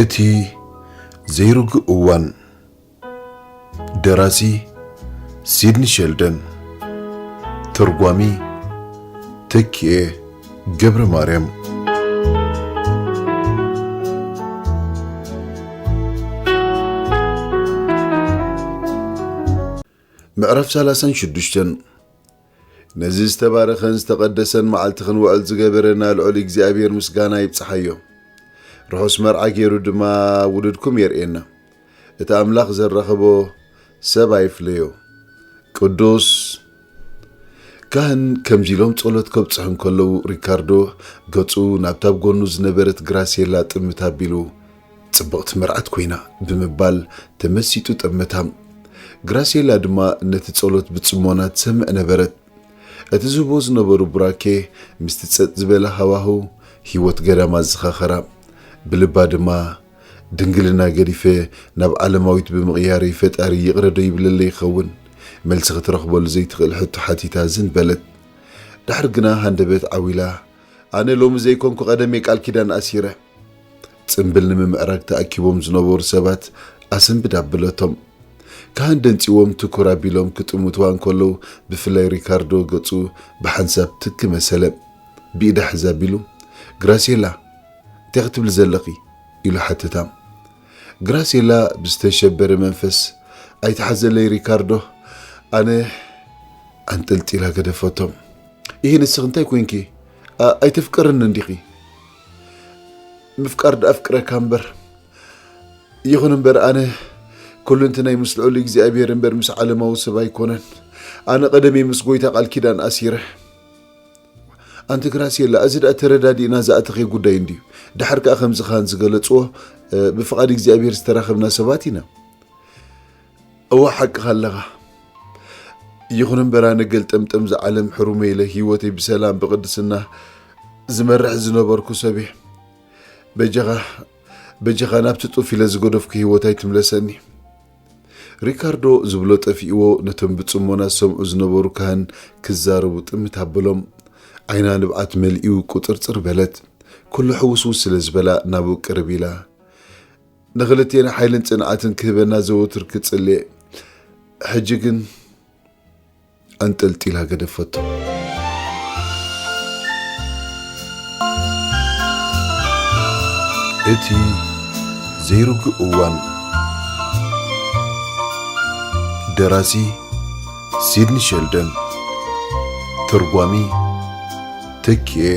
እቲ ዘይርጉእ እዋን። ደራሲ ሲድኒ ሸልደን። ተርጓሚ ተኪኤ ገብረ ማርያም። ምዕራፍ ሰላሳን ሽዱሽተን። ነዚ ዝተባረኸን ዝተቐደሰን መዓልቲ ክንውዕል ዝገበረና ልዑል እግዚኣብሔር ምስጋና ይብጽሓዮ። ርሑስ መርዓ ገይሩ ድማ ውሉድኩም የርእየና። እቲ ኣምላኽ ዘራኸቦ ሰብ ኣይፍለዮ። ቅዱስ ካህን ከምዚ ኢሎም ጸሎት ከብጽሑ እንከለዉ፣ ሪካርዶ ገጹ ናብታ ኣብ ጎኑ ዝነበረት ግራሴላ ጥምት ኣቢሉ፣ "ጽብቕቲ መርዓት ኮይና" ብምባል ተመሲጡ ጠመታ። ግራሴላ ድማ ነቲ ጸሎት ብጽሞና ትሰምዕ ነበረት። እቲ ዝህቦ ዝነበሩ ቡራኬ ምስቲ ጸጥ ዝበለ ሃዋህው ህይወት ገዳም ኣዘኻኸራ። ብልባ ድማ፣ "ድንግልና ገዲፈ ናብ ዓለማዊት ብምቕያረይ ፈጣሪ ይቕረ ዶ ይብለለይ ይኸውን?" መልሲ ክትረኽበሉ ዘይትኽእል ሕቶ ሓቲታ ዝን በለት። ድሓር ግና ሃንደበት ዓው ኢላ፣ "ኣነ ሎሚ ዘይኮንኩ ቀደም እየ ቃል ኪዳን ኣሲረ።" ጽምብል ንምምዕራግ ተኣኪቦም ዝነበሩ ሰባት ኣሰንብድ ኣበለቶም። ካህን ደንጺዎም ትኩር ኣቢሎም ክጥምትዋ እንከለዉ፣ ብፍላይ ሪካርዶ ገጹ ብሓንሳብ ትክ መሰለ። ብኢዳ ሕዛ ኣቢሉ፣ "ግራሴላ፣ እንታይ ክትብሊ ዘለኺ?" ኢሉ ሓተታ። ግራሴላ ብዝተሸበረ መንፈስ፣ "ኣይትሓዘለይ ሪካርዶ፣ ኣነ" ኣንጠልጢላ ገደፈቶ። "ይሄ ንስኺ እንታይ ኮይንኪ? ኣ-፣ ኣይተፍቅርኒ እንዲኺ?" "ምፍቃር ደኣ ኣፍቅረካ እምበር፣ ይኹን እምበር ኣነ ኩሉ እንትናይ ምስ ልዑል እግዚኣብሔር እምበር ምስ ዓለማዊ ሰብ ኣይኮነን። ኣነ ቀደመይ ምስ ጎይታ ቃል ኪዳን ኣሲረ።" "ኣንቲ ግራሴላ፣ እዚ ደኣ ተረዳዲእና ዝኣተኸ ጉዳይ እንድዩ። ድሓር ከኣ ከምዚ ካህን ዝገለጽዎ፣ እ፣ ብፍቓድ እግዚኣብሔር ዝተራኸብና ሰባት ኢና።" "እዋ፣ ሓቅኻ ኣለኻ። ይኹን እምበር ኣነ ገልጠምጠም ዝዓለም ሕሩመ ኢለ ህይወተይ ብሰላም ብቕድስና ዝመርሕ ዝነበርኩ ሰብ እየ። በጃኻ፣ በጃኻ ናብቲ ጡፍ ኢለ ዝገደፍኩ ህይወት ኣይትምለሰኒ።" ሪካርዶ ዝብሎ ጠፊእዎ፣ ነቶም ብጽሞና ዝሰምዑ ዝነበሩ ካህን ክዛረቡ ጥምት ኣበሎም። ዓይና ንብዓት መሊኡ ቁጽርጽር በለት። ኩሉ ሕውስውስ ስለ ዝበላ ናብኡ ቅርብ ኢላ፣ "ንኽልቴና ሓይልን ጽንዓትን ክህበና ዘወትር ክጽልየ፣ ሕጂ ግን" ኣንጠልጢላ ገደፈቶ። እቲ ዘይርጉእ እዋን። ደራሲ ሲድኒ ሸልደን። ተርጓሚ ተኪኤ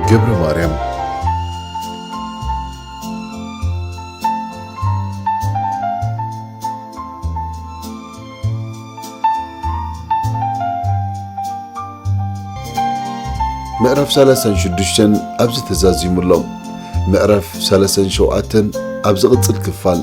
ገብረ ማርያም። ምዕራፍ ሰላሳን ሽዱሽተን ኣብዚ ተዛዚሙ ኣሎ። ምዕራፍ ሰላሳን ሸውዓተን ኣብ ዝቕጽል ክፋል።